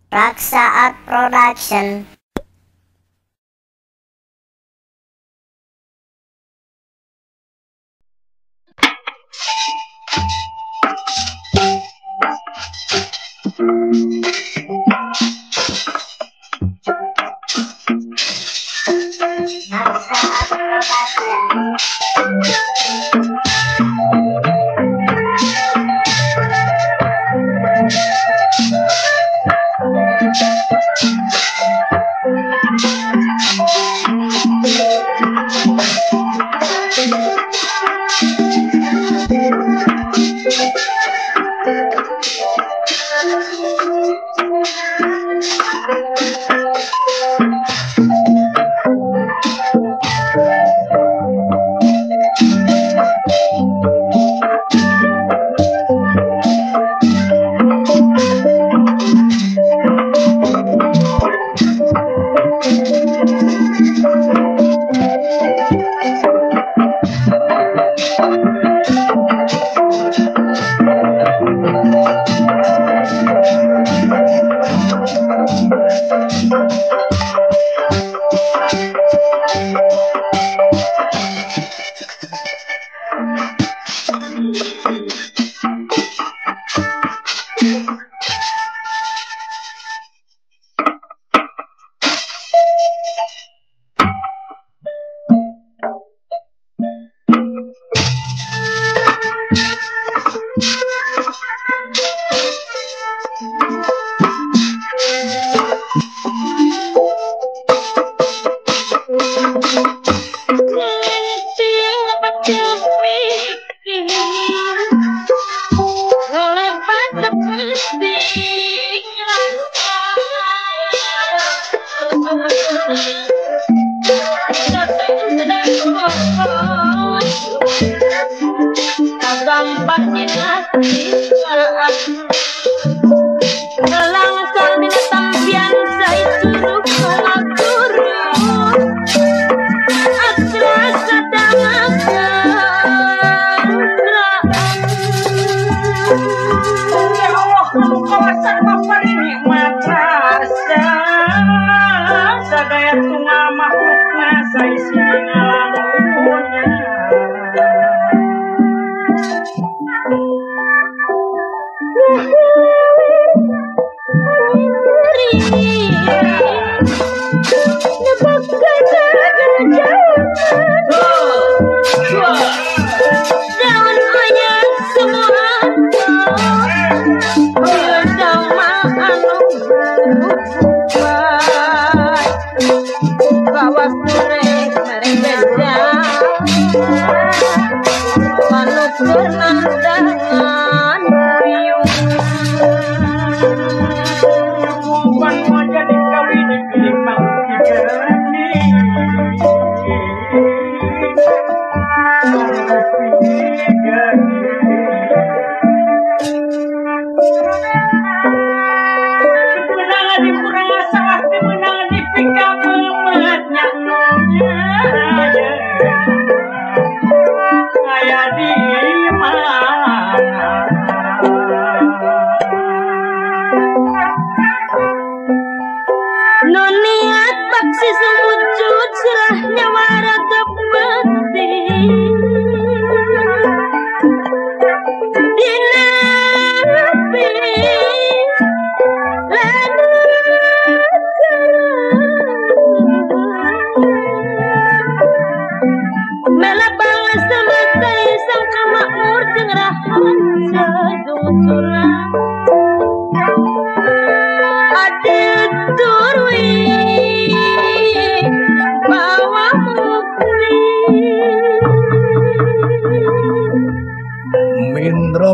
Raksa Art Production. Raksa Art Production.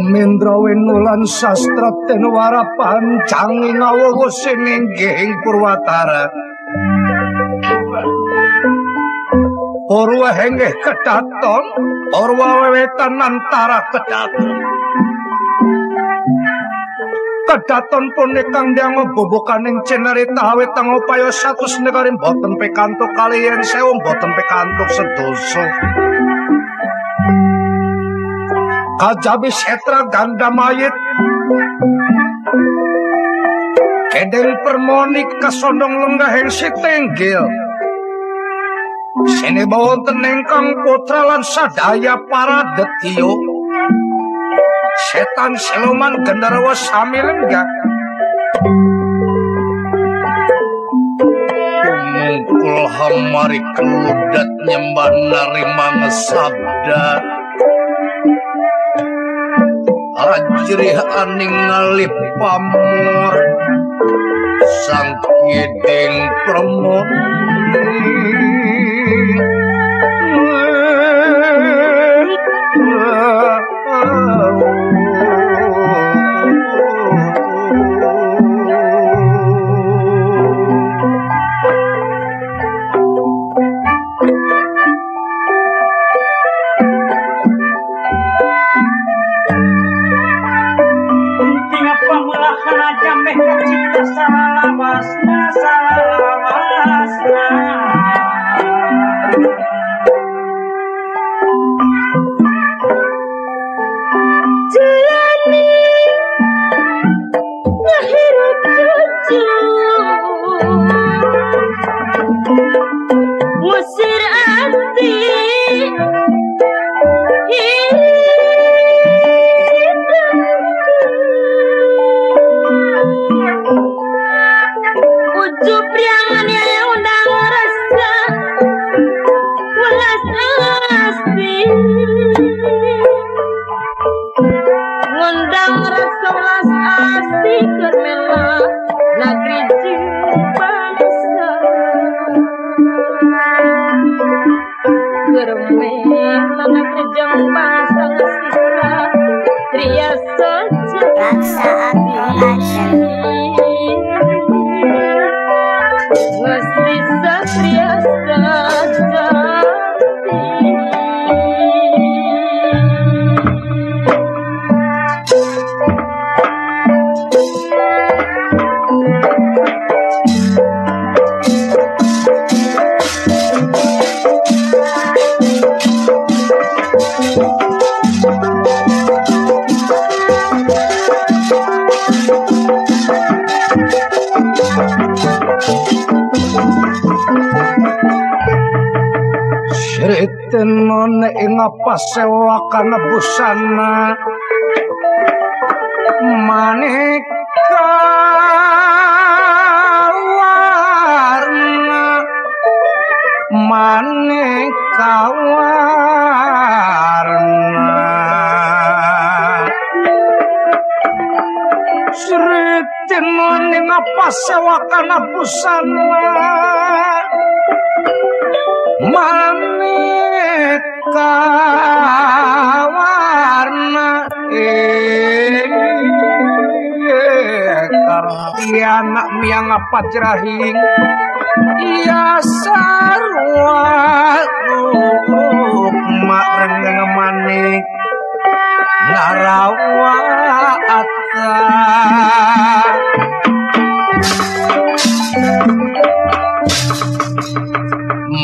Mindra winulan sastra tenwara pancang ngawowo sininggih ing Purwatara. Purwa inggih kedaton, purwa wewetan antara kedaton. Kedaton punika ndang bobokaning cinarita awit upaya satus negari boten pikantuk kaliyan sewu boten pikantuk sedoso. Kajabi setra ganda mayit Gedeng Permoni kasondong lenggahing Sitenggil. Sene wonten ingkang putra lan sadaya para detio. Setan siluman genderuwo sami lenggah. Kumungkul hamari keludat nyembah narima ngesabda. Ajrih aning ngalip pamor sang Gedeng Permoni. Raksaat Production. Sritenon ing pasewakan busana maneka warna, maneka warna. Sritenon ing pasewakan busana maneka warna. Kartianak miang pajrahing ya sarwa mak rengeng manik narawa ata.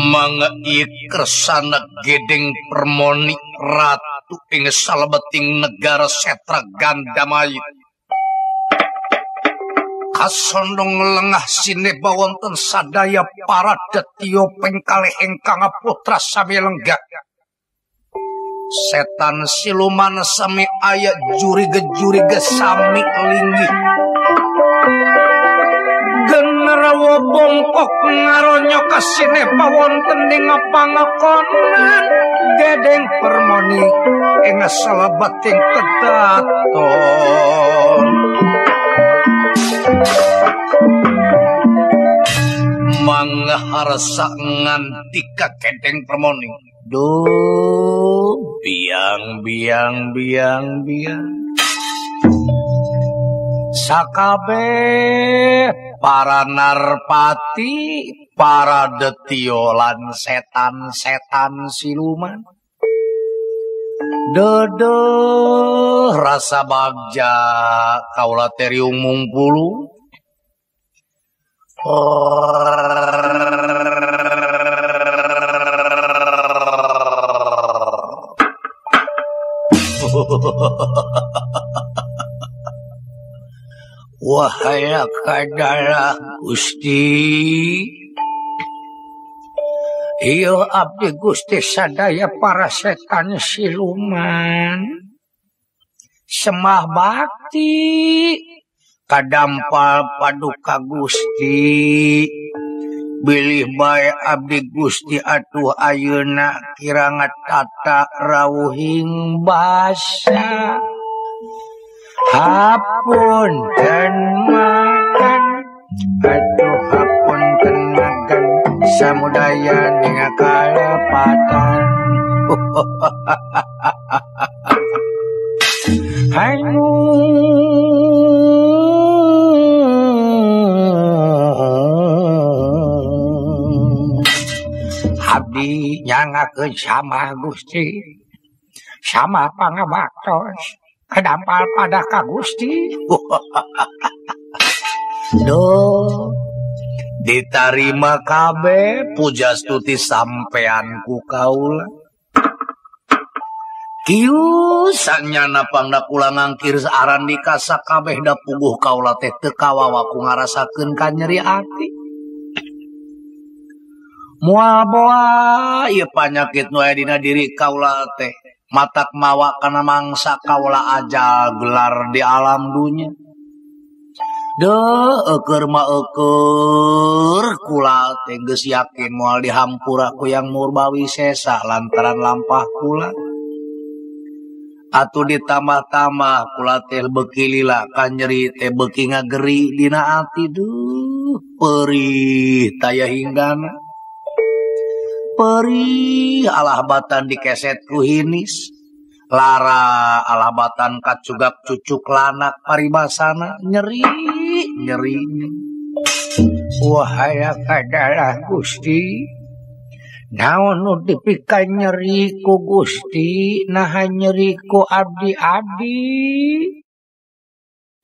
Mangikresana Gedeng Permoni ratu ing salebeting negara Setra Gandamayit. Kasondong lengah sineba wonten sadaya para detya pengkalih ingkang putra sami lenggah. Setan siluman sami aya jurige-jurige sami linggih. Generawa bongkok ngaronyo kasinepa wonten ing pangakonan Gedeng Permoni ing salebeting kedaton. Mangharsa nganti ka Gedeng Permoni. Duh, biang biang biang biang. Sakabeh para narpati, para detya lan setan-setan siluman. Dedeh rasa bagja kaula teriung mungpulu. Wahai kadalah Gusti. Iyo abdi Gusti sadaya para setan siluman. Semah bakti kadampal paduka Gusti. Bilih bae abdi Gusti atuh ayeuna kirangat tata rawuhing basa. Hapunten makan atuh hapunten makan samudaya ning kalepatan. Hayu abdi nyangakeun sama Gusti, sama pangabaktos kedampal pada ka Gusti. Duh, ditarima kabeh pujastuti sampean ku kaula. Kieu sanyana pangna kula ngangkir aran dikasa kabeh da puguh kaula teh teu kawawa ku ngarasakeun ka nyeri ati. Moal boa ieu panyakit nu aya dina diri kaula teh matak mawa kana mangsa kaula ajal gelar di alam dunya. Deuh eueur mah eueur kula teh geus yakin moal dihampura ku Yang Murbawisesa lantaran lampah kula. Atuh ditambah-tambah kula teh beuki lila ka nyeri teh beuki ngageri dina ati. Duh perih taya hinggana. Perih alah batan dikeset ku hinis. Lara alah batan kacugak cucuk lanak paribasana nyeri nyeri. Wahai kadalah Gusti, naon nu dipikan nyeri ku Gusti, naha nyeri ku abdi-abdi.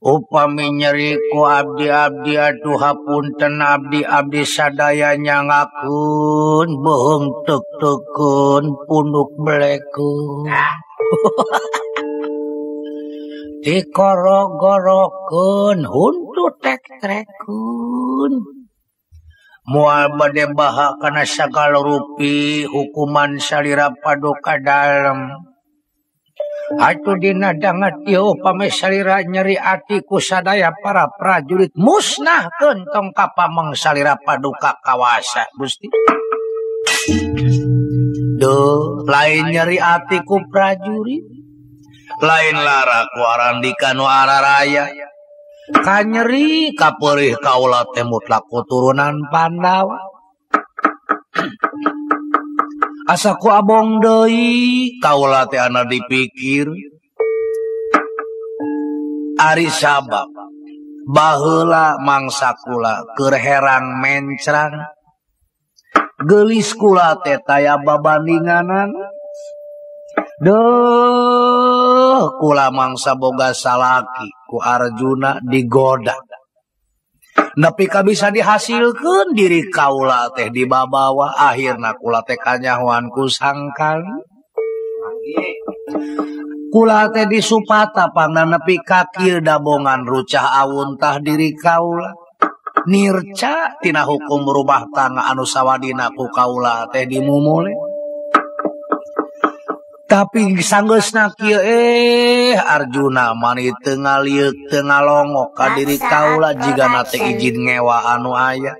Upami nyeri ku abdi-abdi aduh hapunten abdi-abdi sadaya nyangakeun beuheung teuk-teukeun punuk belekeun. Dikorog-gorokeun huntu tek-trekeun. Moal bade baha kana sagala rupi hukuman salira paduka dalem. Atuh dina dangat ieu upami salira nyeri ati ku sadaya para prajurit musnahkeun tong ka pameng salira paduka kawasa Gusti. Duh, lain nyeri ati ku prajurit, lain lara ku arandika nu araraya. Kanyeri kapeurih kaula teh mutlak kuturunan Pandawa. Asa ku abong deui kaula teh ana dipikir. Ari sabab baheula mangsa kula keur herang mencrang. Geulis kula teh taya babandinganan. Duh, kula mangsa boga salaki ku Arjuna digoda. Nepi ka bisa dihasilkeun diri kaula teh dibabawa, akhirna kula teh kanyahoan ku sangkal. Kula teh disupata pangna nepi ka kieu dabongan rucah awuntah diri kaula. Nirca tina hukum rumah tangga anu sawadina ku kaula teh dimumule. Tapi sanggeusna kieu Arjuna mani teu ngalieuk teu ngalongok ka diri kaula jigana teh izin ngewa anu aya.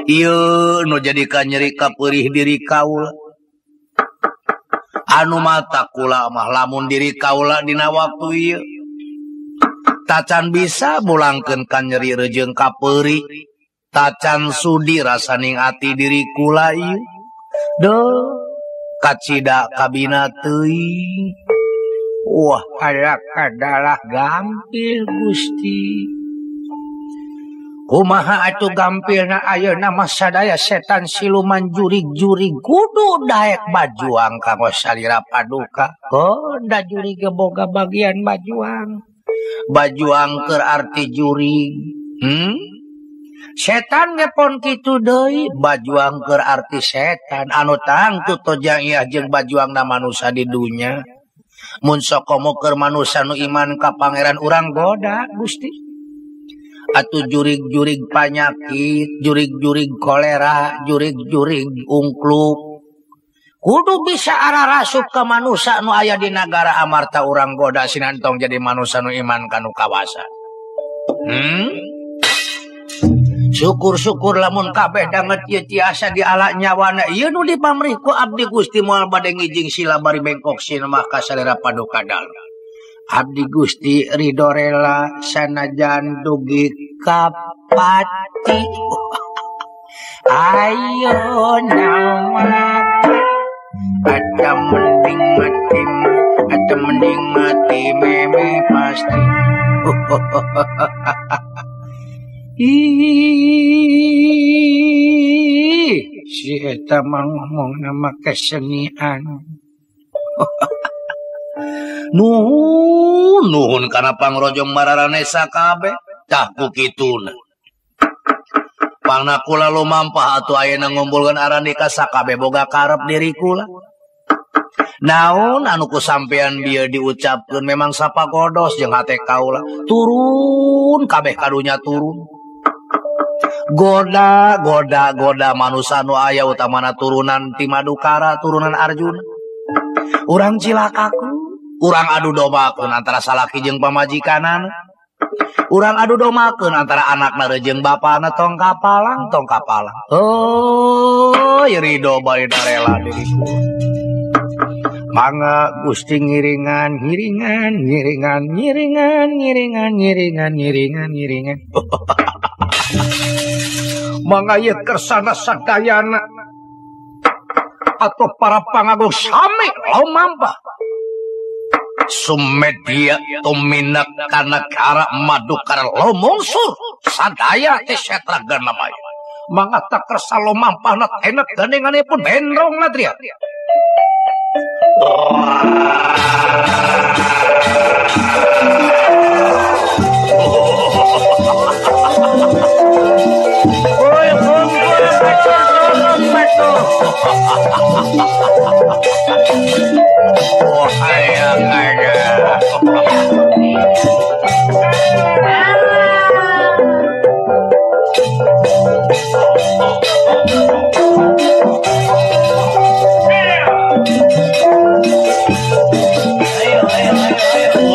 Ieu nu jadi kanyeri kapeurih diri kaula. Anu mata kula mah lamun diri kaula dina waktu ieu tacan bisa mulangkeun kanyeri rejeung kapeurih, tacan sudi rasaning ati diri kula ieu. Duh, kacida kabina teuing. Wah, adalah gampil Gusti. Kumaha atuh gampilna ayeuna mah sadaya setan siluman jurig-jurig kudu daek bajuang kanggo salira paduka. Oh, da jurig ge boga bagian bajuang. Bajuang keur arti jurig. Setan ge pon kitu deui, bajuang keur arti setan anu tangtu tojang iah jeung bajuangna manusa di dunya. Mun sokomo keur manusa nu iman ka pangeran urang goda Gusti. Atuh jurig-jurig panyakit, jurig-jurig kolera, jurig-jurig ungkluk. Kudu bisa ararasup ka manusa nu aya di nagara Amarta urang goda sinantong jadi manusa nu iman kanu kawasa. Syukur-syukur lamun kabeh danget ieu tiasa diala nyawana ieu nu dipamrih ku abdi Gusti moal bade ngijing sila bari bengkok sinema ka salira paduka dalem. Abdi Gusti ridho rela sanajan dugi kapati. Ayo nama ada mending mati, ada mending mati meme pasti. Ih, si eta mah ngomong nama kesenian. Nuhun, nuhun kana pangrojong mararane sakabeh tah ku kituna. Pangna kula lumampah atuh ayeuna ngumpulkeun arani ka sakabeh boga karep diri kula. Naon anu ku sampean bieu diucapkeun memang sapagodos jeung hate kaula. Turun kabeh kadunya turun. Goda goda goda manusa nu aya utamana turunan ti Madukara, turunan Arjuna. Urang cilakaku, urang adu domakeun antara salaki jeung pamajikanana. Urang adu domakeun antara anakna jeung bapana tong kapalang, tong kapalang. Oh, ridho bari rela diri kula. Mangga Gusti ngiringan, ngiringan, ngiringan, ngiringan, ngiringan, ngiringan, ngiringan, ngiringan. Mangga ieu kersana sadayana atau para pangagung sami lumampah. Sumedia tuminak kana kara Madukara lomungsur sadaya teh setra ganamaya. Mangga tak kersa lumampahna tenet gandenganipun benrong nadria. Oi, kumpul batur, batur. Oh, hayang ada.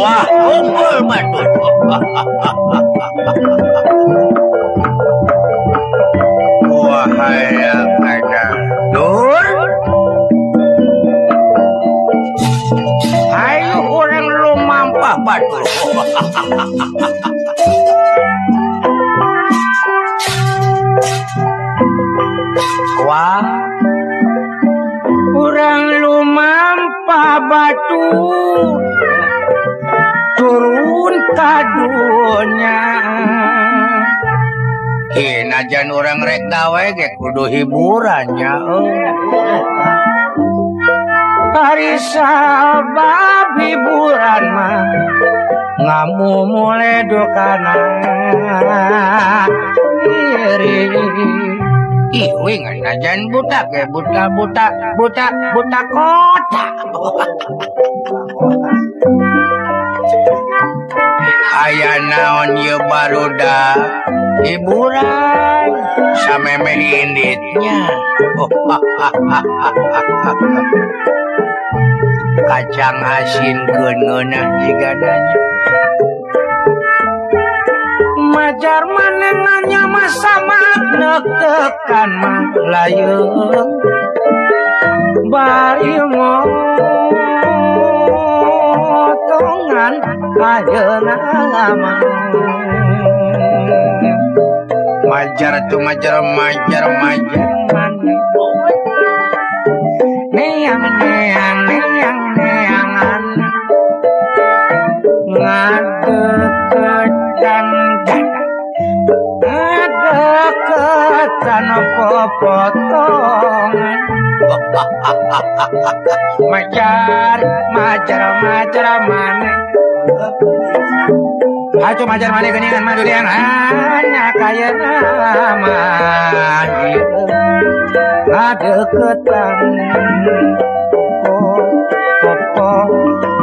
Wah, kumpul batur. Wah, hayang ada. Dur. Ayo orang lumampah batur. Wah, orang lumampah batur turun ka dunya. Najan orang rek gawe ge kudu hiburannya. Hari sabab hiburan mah ngamu mulai dokana iri. Ih, wing najan buta ge buta buta buta buta kota. Aya naon ieu barudak hiburan samemeh inditnya. Kacang asin keungeunah jigadanya. Majar manengannya masa nek tekan mah layeung bari motongan ayeuna mah. Majar tuh majar majar majar maneh neang neang neang neangan ngadeketan ngadeketan popotongan. Majar majar majar maneh Aco majar maneh geuningan mah durian hanya kaya nama ngadeketan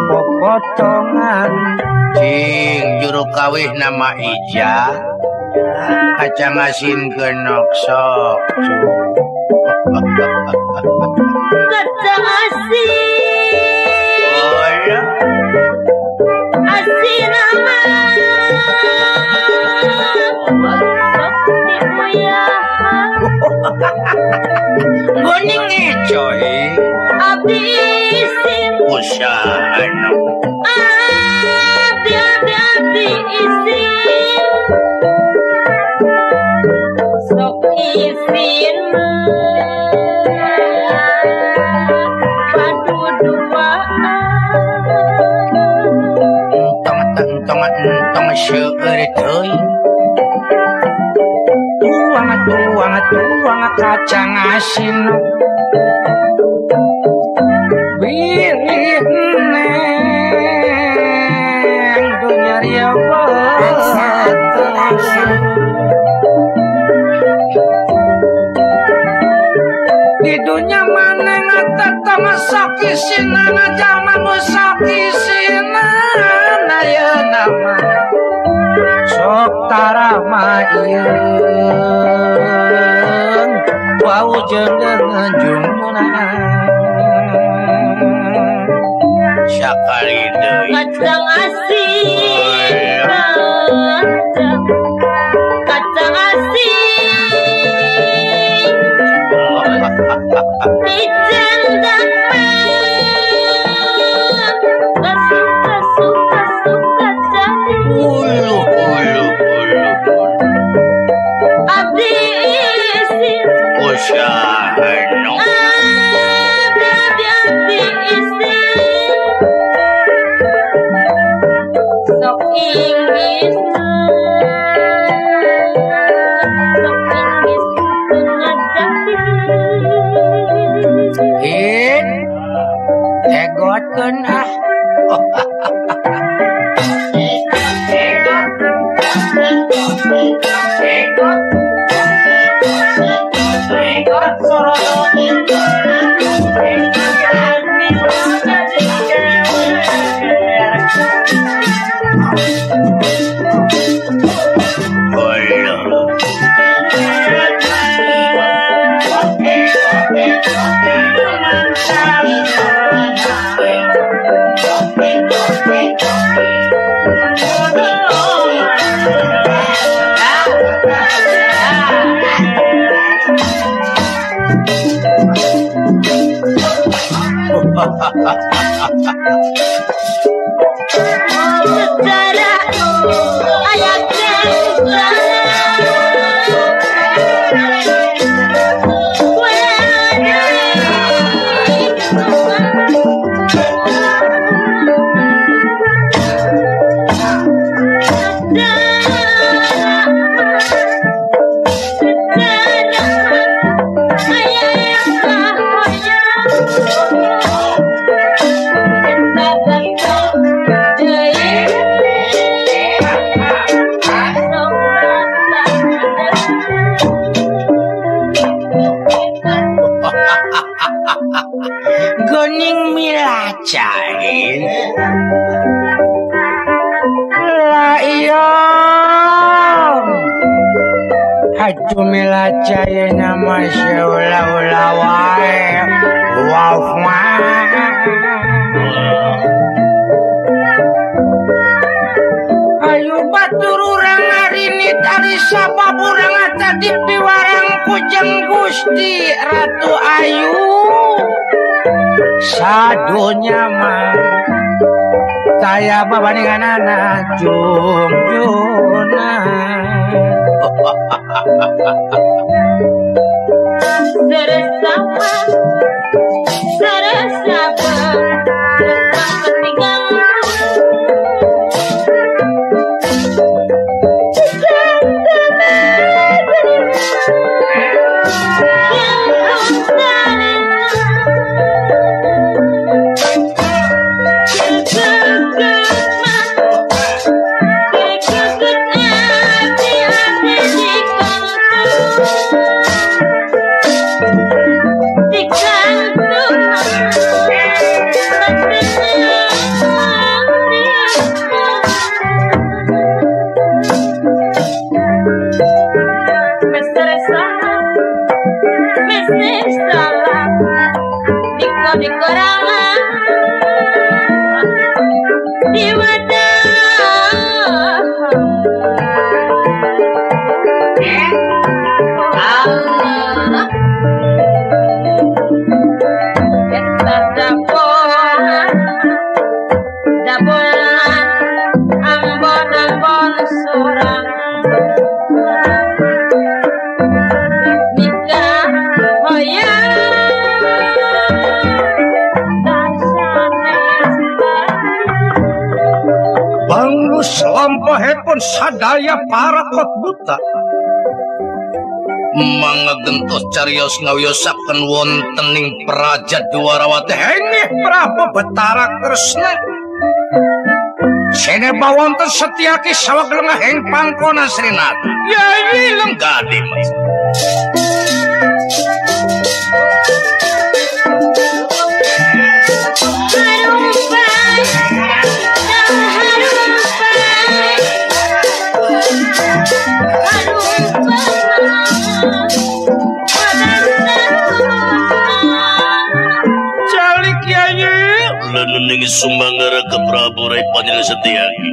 popotongan. Cing juru kawih nama Ija Kacang asin genok sok. Kacang asin. Asin amat. Sok diuyahan. Goning coy. Abdi isin. Usaha. Abdi abdi abdi isin. Sok isin padu duaan. Tong tong tong seueur teuing. Tuang tuang tuang kacang asin. Bilih neng dunya ria di dunya maneng tetep sakisinana jalma nu sakisinana ayeuna mah sok tarama ieung wau jeung jungjunana sakali deui kacang asin kacang asin dicendak mah suka suka suka jadi ulu ulu ulu abdi isin usaha abdi abdi abdi isin sok inggris sok inggris Egotkeun ah. Egot. Egot. Egot sorono. Secara ayat Goning milacain la iya haju milacain nama seula-ula wae wow ayo batur urang arinit ari sabab urang tadi piwarang kujeng Gusti Ratu Ayu sadunya mah saya babandinganana jungjuna Seresapa seresapa ketinggalan Lemahipun sadaya parakot buta. Mangagentos carios ngawiyosaken wonten ing Praja Dwarawati. Hengih Prabu Betara Kresna. Sineba wonten Setyaki saweg lengahing pangkonan Srinata. Yayi lenggadi Mas. Jalik Yayi. Lenening sumangara ke Prabu Rai Panjenengan Setyaki.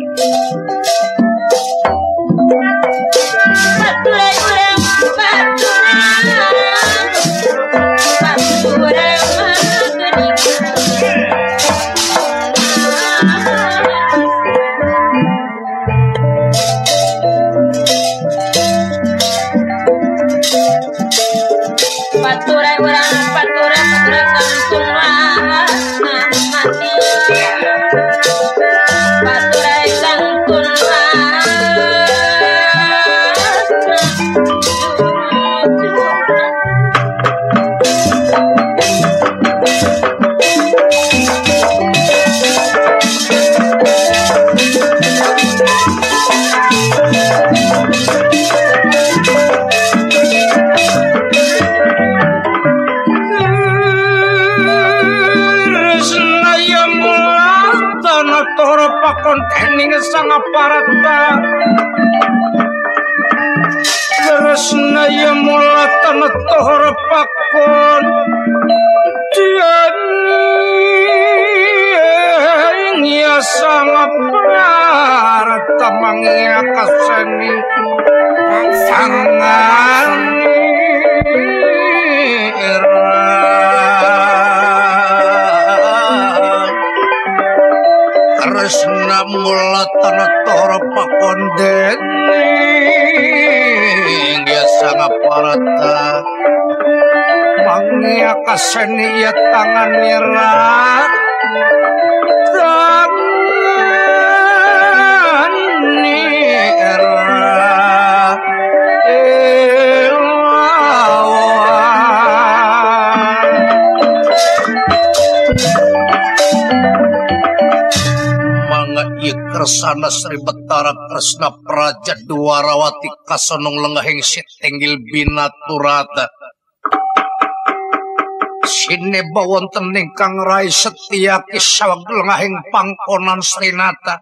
Dening sang aparata Kresna ya mulatan tohor pakon Dening ya sang aparata mangia kaseni sangan Kresna mulatan tohor pakon dening ya sang aparata mangia kaseni ya tangan nira tangan nira Kersana Sri Betara Kresna Praja Dwarawati kasonong lengahing sitinggil binaturata. Sineba wonten ingkang Rai Setyaki saweg lengahing pangkonan Srinata.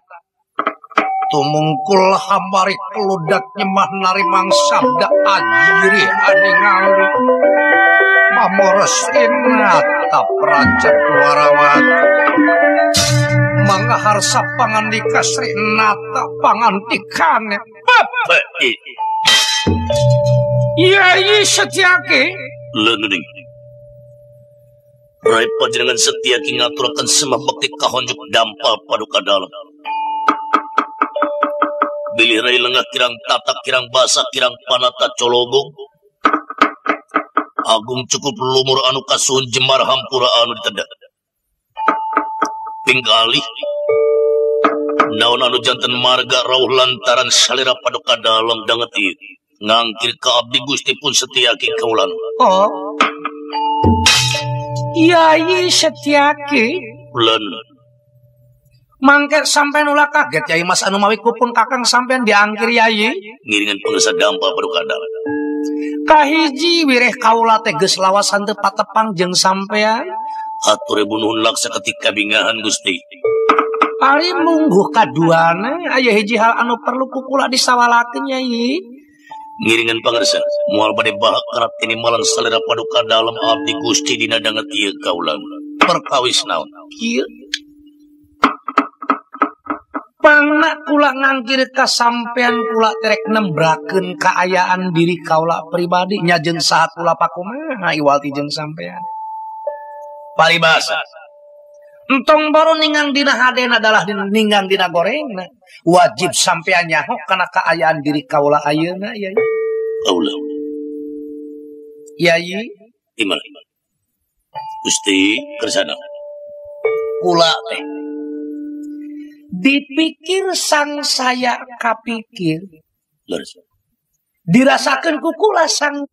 Tumungkul hamari kludak nyemah narimang sabda ajiri aningali. Pamora Srinata Praja Dwarawati. Mangaharsa pangandika Srinata pangantikane. Bapak Yayi Setyaki. Lenening Rai Panjenengan Setyaki ngaturaken semah bekti kahonjuk dampal paduka dalem. Bilih Rai lengah kirang tatak kirang basa kirang panata cologong. Agung cukup lumur anu kasuhun jemar hampura anu ditedak. Pinggalih naon anu janten marga rauh lantaran salira paduka dalem danget ieu ngangkir ka abdi Gusti pun Setyaki kaulan. Oh Yayi Setyaki lan mangke sampean ulah kaget Yai Mas anu mawi kupun kakang sampean diangkir Yayi ngiringan pangersa dampal paduka dalem. Kahiji wireh kaula teh geus lawasan teu patepang jeung sampean. Hatur ribu nuhun laksa ketika bingahan Gusti. Ari mungguh kaduana aya hiji hal anu perlu ku kula disawalakeun Yai. Ngiringan pangersa moal bade bahak karep tinimalan salira paduka dalem abdi Gusti dina danget ieu kaulan. Perkawis naon? Kieu. Pangna kula ngangkir ka sampean kula terek nembrakeun kaayaan diri kaula pribadi nya jeung saha kula pakumaha iwal ti jeung sampean. Paribasa entong baru ninggang dina hadena adalah ninggang dina gorengna. Wajib sampean nyaho kana kaayaan diri kaula ayeuna Yai. Kaula. Yai Iman. Gusti kersana. Kula teh Dipikir sang saya kapikir. Dirasakeun ku kula sang